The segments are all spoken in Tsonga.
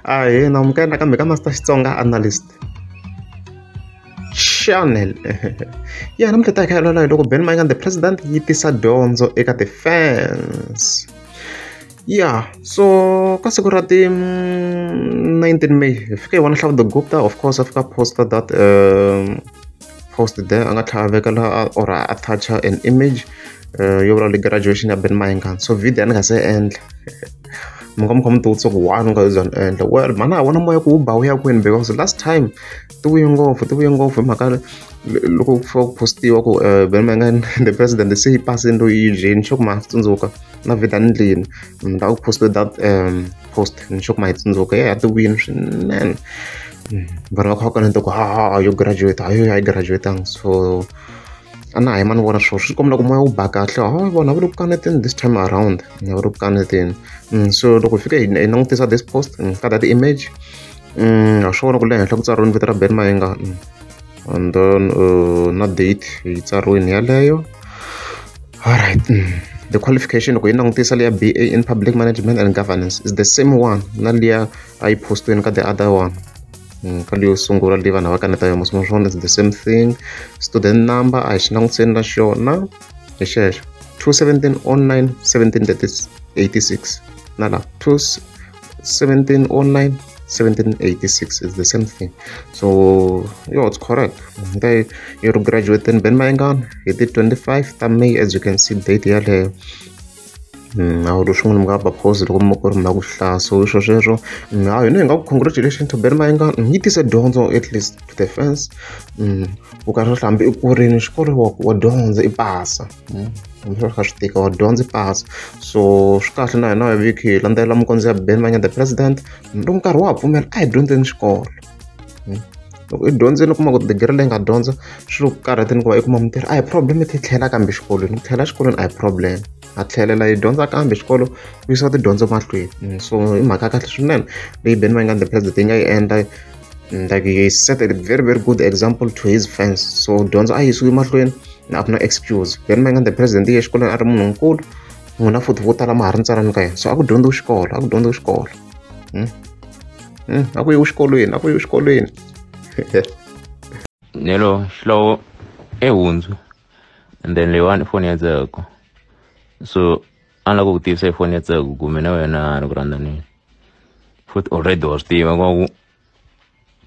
Ahee na amukela nakambe ka Master Xitsonga Analyst Channel. Ya namuntlha ta hi kha hi vulavula hi loko Benny Mayengani the president yi tisa dyondzo eka ti-fans. Ya so ka siku ra ti 19 May hi fike hi vona Hlavu the Gupta of course a fika posta that post there a nga tlhela a veka laha or a attach-a an image yo vulavula graduation ya Benny Mayengani. So video a ni nga se endla mi nga mi kha mi ti vutisa ku why ni nga za ni endla well mhana ha vona moya ku wu ba wu ya kwini because last time ti vuye ngopfu ti vuye ngopfu hi mhaka loko ku fika ku postiwa ku Benny Mayengani the president se yi pasini loyi yi dyini xo ku ma tsundzuka na video a ni ndlini la ku postiwe that post ni xo ku ma yi tsundzuka ya ti vuyini swinene vanhu va kha va kaneta ku ha yo graduate a yo a yi graduatanga so a na ha yima ni vona swona swi komba ku moya wu ba kahle ha vona va le ku kaneteni this time around va le ku kaneteni so loko hi fika hi langutisa this post ka that image ha swi vona ku le henhla ku tsariwini vito ra Benny Mayengani and then na date yi tsariwini yaleyo alright the qualification loko yi langutisa leya BA in public management and governance is the same one na liya a yi postiweni ka the other one ka leyo sungula leyi vanhu va kaneta yona so swona is the same thing student number a hi xi langutiseni na xona hi xexo 217 09 1786 na la 217 09 1786 is the same thing so yeah it's correct okay you're graduating Ben Mayengani hi ti 25 ta May as you can see date yaleyo a wu swin'wana mi nga ba pause loko mi ku ri mi lava ku hlaya so swo sweswo ha hina hi nga ku congratulations to Benny Mayengani yi tise dyondzo at least to the fans u karhi u hambi i kurini xikolo wa dyondza i pasa hambi swi kha swi tika wa dyondza i pasa so swi kahle na hina hi vhiki hi landzelela minkondzo ya Benny Mayengani the president loko nkarhi wa ha pfumela a hi dyondzeni xikolo loko i dyondzile u kuma ku degree leyi nga dyondza swi ku karhateni ku va i kuma mintirho a hi problem i tlhela kambe xikolweni ku tlhela xikolweni a hi problem a tlhelela yi dyondza kambe xikolo ku yisiwa tidyondzo mahlweni so i mhaka ya kahle swinene leyi Benny Mayengani the president yi nga yi endla like he set a very very good example to his fans so dyondzo a yisiwi mahlweni a ku na excuse Benny Mayengani the president yi ye xikolweni a ri munhu nkulu n'wina futhi vo tala ma ha ri ntsanana ka yena so a ku dyondziwi xikolo a ku dyondziwi xikolo a ku yiwi xikolweni a ku yiwi xikolweni Nelo xihlovo i hundzu and then leyiwani i foni ya Ntsako so a ni lava ku ku tivisa hi foni ya Ntsako ku mina wena ni ku rhandzanini futhi already wa swi tiva ku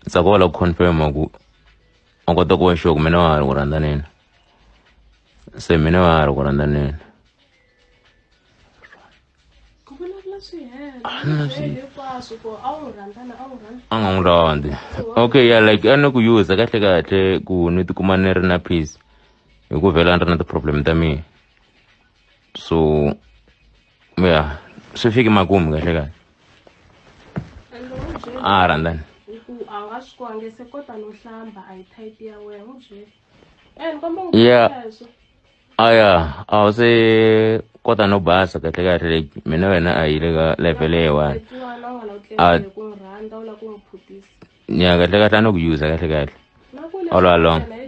Ntsako wa lava ku confirm ku a kota ku va sure ku mina wa ha ri ku rhandzanini se mina wa ha ri ku rhandzanini ku vulavula swi hela A ni na swi- hinkwaswo ku a wu rhandzana a wu rhandza a nga n'wi rhandzi okay yeah like a ni ku use kahle kahle ku ni tikuma ni ri na peace hi ku vhela ni ri na ti-problem ta mina so yeah swi fiki makumu kahle kahle and n'wi byeli a ha rhandzani hi ku a nga swi ku a nge se kota no hlamba a hi type ya wena n'wi byeli e ni komba n'wi Yeah. sweswo a ya a wu se kota no basa kahle kahle like mina wena a yi le ka level leyiwani tekiwana u nga la ku A- tlela hi ku n'wi rhandza u lava ku n'wi phutisa ya kahle kahle a ni ku use kahle kahle na ku All along. yena